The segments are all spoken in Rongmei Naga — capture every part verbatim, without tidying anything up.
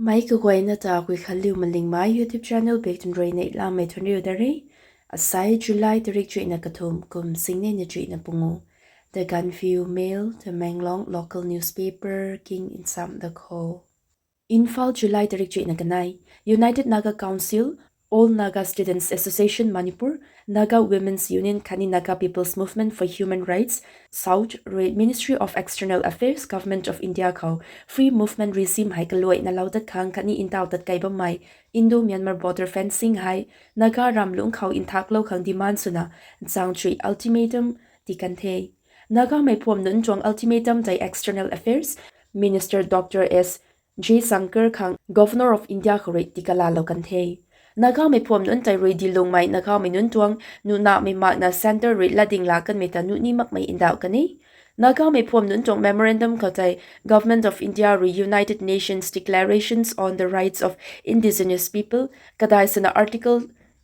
Mei kaguayna ta Guikhanliu Malingmei YouTube channel bak tun rui neihlamei thuanriu da re. Asai July tarik chuihna kathumh kum singnei na chuihna pungu. The Gaanphiu Mail, Tamenglong local newspaper king nsam da kho. Imphal, July tarik chuihna kanei. United Naga Council, All Naga Students Association Manipur, Naga Women's Union khatni Naga People's Movement for Human Rights, SOUHCH rui Ministry of External Affairs, Government of India khou free movement regime hei kaluaina lou tat khang khatni ntaw tat kei bammei Indo-Myanmar border fencing hei Naga ram lungc khou nthaklou khang demand swna nchang chuih ultimatum tii kan the. Nagamei phuam nunc tuang ultimatum tei External Affairs Minister Doctor S Jaishankar khang Governor of India khou rui tii kalalou kan the. Nagamei phuam nunc tei rui dilungmei Nagamei nunc tuang nuhnamei makna centre rui latding la kanmei ta nuh ni makmei ndauh kan e. Nagamei phuam nunc tuang memorandum khou tei Government of India rui United Nations Declarations on the Rights of Indigenous People kadai swna article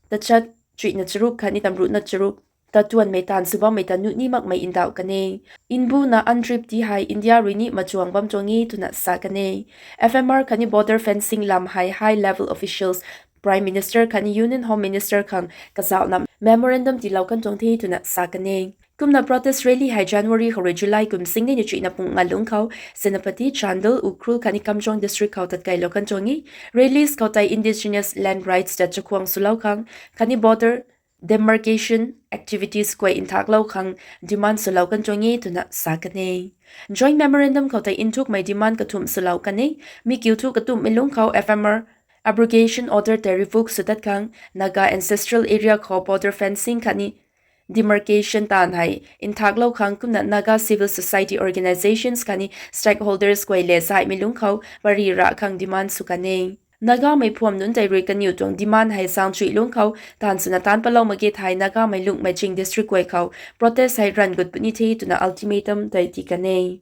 tachat chuihna charuk khatni tamruhna charuk ta tuanmei taanv sw bammei ta nuh ni makmei ndauh kan e. Mbuna unrest ti hei India rui ni machuang bam tuang e twna sa kan e. F M R khatni border fencing lam hei high level officials, Prime Minister khatni Union Home Minister khang kazauhna memorandum tiilou kan tuang the twna sa kan e. Kumna protest rally hei January khou rui July kum singnei na chuihna pungu lungc khou Senapati, Chandel, Ukhrul khatni Kamjong district khou tatkeilou kan tuang e. Rallies khou tei indigenous land rights ta chakhwang swlou khang khatni border demarcation activities kuay nthaklou khang demand swlou kan tuang e twna sa kan e. Joint memorandum khou tei nthukmei demand kathumh swlou kan e. Mi kiu thu katumhmei lungc khou F M R abrogation order tei revoke sw tat khang, Naga ancestral area khou border fencing khatni demarcation taanv hei nthaklou khang kumna Naga civil society organisations khatni stakeholders kuay le zaihmei lungc khou pary ra khang demand sw kan e. Nagamei phuam nunc tei rui kaniw tuang demand hei zaeng chuih lungc khou taanv swna taanc patlou mak ge thei Nagamei lungmei ching district kuay khou protest hei ranv gut puni the twna ultimatum tei tii kan e.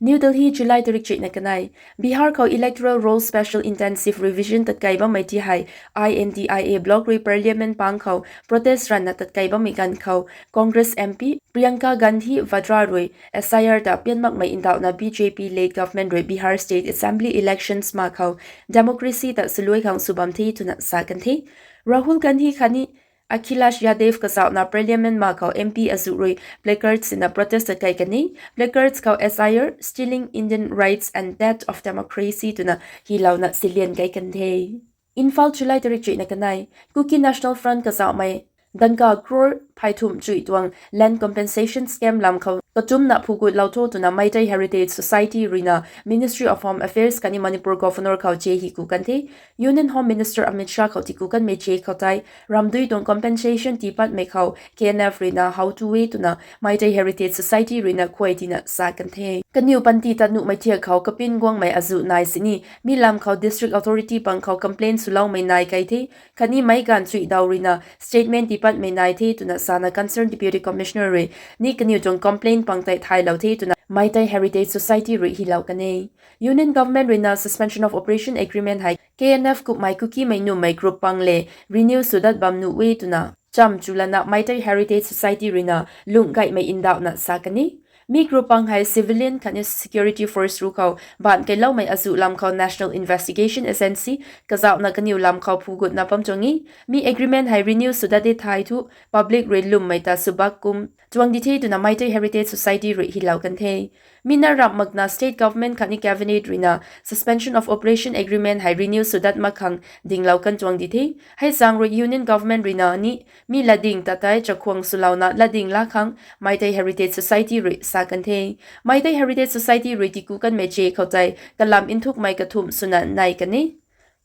New Delhi, July tarik chuihna kanei. Bihar khou electoral roll special intensive revision tatkei bammei ti hei I N D I A bloc rui parliament pang khou protest ranvna tatkei bammei ganv khou Congress M P Priyanka Gandhi Vadra rui S I R ta pian makmei ndauhna B J P led government rui Bihar state assembly elections ma khou democracy ta swluai khang sw bam the twna sa kan the. Rahul Gandhi khatni Akhilesh Yadav kazauhna parliament ma khou M P azuh rui placard sina protest tatkei kan e. Placards khou S I R, stealing Indian rights and death of democracy twna hylouna silian kei kan the. Imphal, July tarik chuihna kanei. Kuki National Front kazauhmei dangka crore phey thumh chuih tuang land compensation scam lam khou katumcna phugutlou tho twna Meitei Heritage Society ruina Ministry of Home Affairs khatni Manipur Governor khou che hi ku kan the. Union Home Minister Amit Shah khou tiku kanmei che khou tei ramdui tuang compensation tii patmei khou K N F ruina how to e twna Meitei Heritage Society ruina khuay tina sa kan the. Kaniw panty ta nuhmei thiak khou kapin guangmei azuh nai sini mi lam khou district authority pang khou complaint swloumei nai kei the. Khatni meic ganv chuihdaw ruina statement tii patmei nai the twna sana concerned Deputy Commissioner rui ni kaniw tuang complaint pang tei thaylou the twna Meitei Heritage Society rui hylou kan e. Union Government ruina Suspension of Operation Agreement hei K N F kummei Kukimei nuhmei group pang le renew sw dat bam nuh e twna cham chu lana Meitei Heritage Society ruina lungh gaymei ndauhna sa kan e. Mi group pang hei civilian khatni security force ru khou baanc keiloumei azuh lam khou National Investigation Agency kazauhna kaniw lam khou phugutna bam tuang e. Mi agreement hei renew sw dat de thei thu public rui lwmmei ta swbak kum tuang di the twna Meitei Heritage Society rui hylou kan the. Mi na ramh makna state government khatni cabinet ruina Suspension of Operation Agreement hei renew sw dat mak khang dinglou kan tuang di the. Hei zaeng rui Union Government ruina ni mi latding ta tei chakhwang swlouna latding la khang Meitei Heritage Society rui sa kan the. Meitei Heritage Society rui tiku kanmei che khou tei kalam nthukmei kathumh swna nai kan e.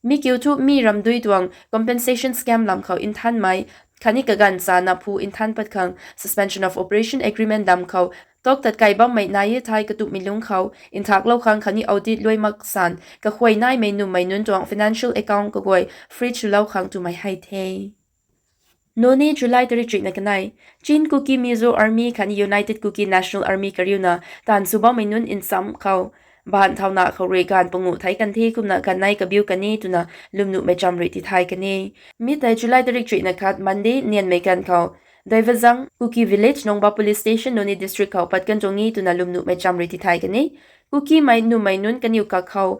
Mi kiu thu mi ramdui tuang compensation scam lam khou nthanmei khatni kaganv chana phu nthan pat khang Suspension of Operation Agreement lam khou tok tatkei bammei nai e thei katumhmei lungc khou nthaklou khang khatni audit luai mak san kakhuay naimei nuhmei nunc tuang financial account kaguay freeze swlou khang twmei hei the. Noney, July tarik chuihna kanei. Chin Kuki Mizo Army khatni United Kuki National Army kariuna taanv sw bammei nunc nsam khou baanc thauna khou rui ganv panguh thei kan the kumna ganv nei kabiu kan e twna lwmnuhmei cham rui tithay kan e. Mi tei July tarik chuihna khat Monday nianmei ganv khou Daivazang Kuki Village, Nongba Police Station, Noney District khou pat kan tuang e twna lwmnuhmei cham rui tithay kan e. Kukimei nuhmei nunc kaniw kak khou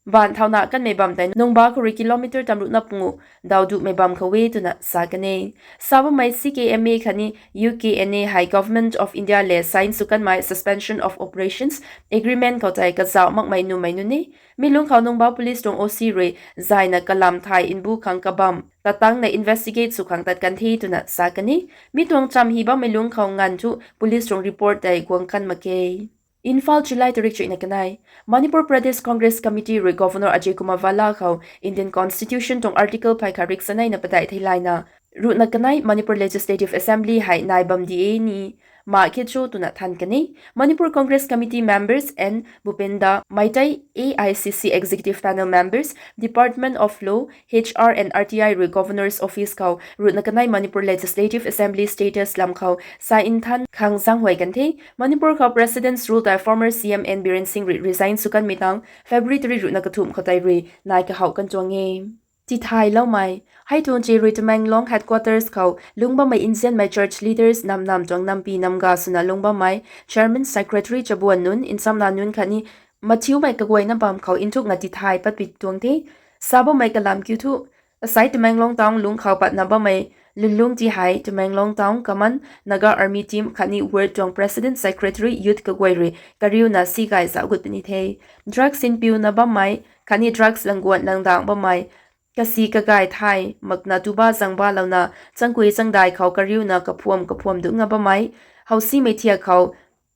Baanv thauna kanmei bam tei nungba khou rui kilometer tamruhna pungu daw dumei bam khou e twna sa kan e. Sa bammei C K M A khatni U K N A hei Government of India lev sign sw kanmei Suspension of Operations agreement khou tei kazauh makmei numei nunc e. Mi lungc khou nungba police tuang O C rui zayna kalam thay mbu khang kabam tatangna investigate sw khang tat kan the twna sa kan e. Mi tuang cham hi bammei lungc khou nganv thu police tuang report tei guang kan mak khe. Imphal, July tarik chuihna kanei. Manipur Pradesh Congress Committee rui Governor Ajay Kumar Bhalla khou Indian Constitution tuang article phay khat rik saneina padeih theilayna ruhna kanei Manipur Legislative Assembly hei nai bam di e ni ma khe cho twna than kan e. Manipur Congress Committee members and Bhupenda Meitei, A I C C Executive Panel members, Department of Law, H R and R T I rui Governor's Office khou ruhna kanei Manipur Legislative Assembly status lam khou sa nthan khang zaenghuay kan the. Manipur khou President's Rule tei former C M N Biren Singh rui resign sw kanmei tang February tarik ruhna kathumh khou tei rui nai kahouh kan tuang e. Tithayloumei. Hei tuang che rui Tamenglong headquarters khou lungc bammei nzianmei church leaders nam nam tuang nampi namga swna lungc bammei chairman, secretary, chabuan nunc, nchamna nunc khatni mathiumei kaguayna bam khou nthukna tithay patpui tuang the. Sa bammei kalam kiu thu, asai Tamenglong town lungc khou patna bammei lwnlung ti hei Tamenglong town command, Naga Army team khatni ward tuang president, secretary, youth kaguay rui kariuna si gay zauc gut puni the. Drugs sinpiuna bammei khatni drugs langguan langdang bammei, kasi kagay thay makna tuba zangba louna changkui changdai khou kariuna kaphuam kaphuam dungna bammei, housimei thiak khou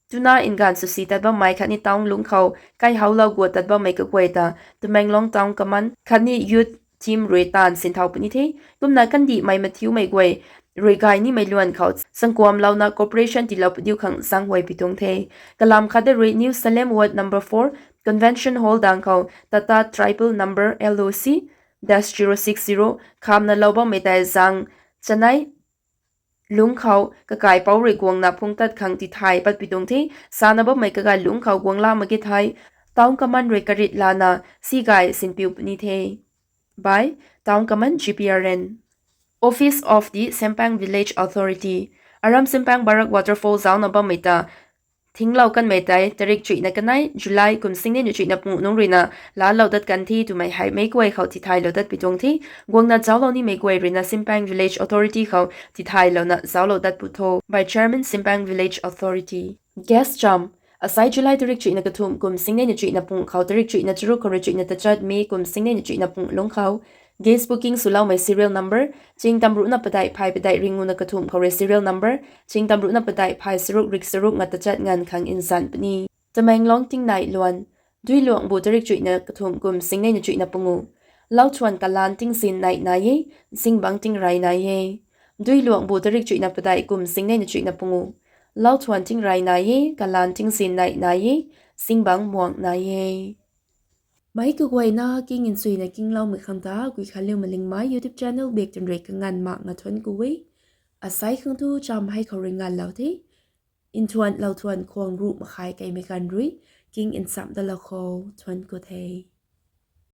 tuna nganv swsi tat bammei khatni town lungc khou kaihouclou guat tat bammei kaguay ta Tamenglong town command khatni youth team rui taanv sinthau puni the. Kumna kandihmei mathiumei guay rui gay nimei luan khou changkuamlouna cooperation tiilou padiu khang zaenghuay pi tuang the. Kalam khat de rui New Salem Ward number four Convention Hall dang khou Tata Tribal number L O C dash zero six zero khamna lou bammei tei zang chanei lungc khou kakaipouc rui guangna phungc tat khang tithay patpui tuang the. Sana bammei kagay lungc khou guangla mak ge thei town command rui karit lana si gay sinpiu puni the. By Town Command, G P R N. Office of the Sempang Village Authority. Aram Sempang Barak Waterfall zaucna bammei ta thinglou kanmei tei tarik chuihna kanei July kum singnei na chuihna pungu nungc ruina laalou dat kan the twmei hei meic guay khou tithaylou dat pi tuang the. Guangna zauclou nimei guay ruina Sempang Village Authority khou tithaylouna zauclou dat pu tho. By Chairman, Sempang Village Authority. Gas cham. Asai July tarik chuihna kathumh kum singnei na chuihna pungu khou tarik chuihna charuk khou rui chuihna tachat May kum singnei na chuihna pungu lungc khou gas booking swloumei serial number ching tamruhna padeih phay padeih ringuna kathumh khou rui serial number ching tamruhna padeih phay charuk rik charuk nga tachat nganv khang nzan puni. Tamenglong tingnai luan. Duiluangbu tarik chuihna kathumh kum singnei na chuihna pungu. Lauthuan kalan tingzin nai nai e, zingbangc tingrey nai e. Duiluangbu tarik chuihna padeih kum singnei na chuihna pungu. Lauthuan tingrey nai e, kalan tingzin nai nai e, zingbangc muang nai e. Meic kaguayna king nchuina kingloumei khang ta Guikhanliu Malingmei YouTube channel bak twn rui kanganv makna thuanc ku e. Asai khang tu cham hei khou rui nganvlou the. Nthuan lauthuan khwang ruh makhai keimei ganv rui king nchamh dalou khou thuanc ku the.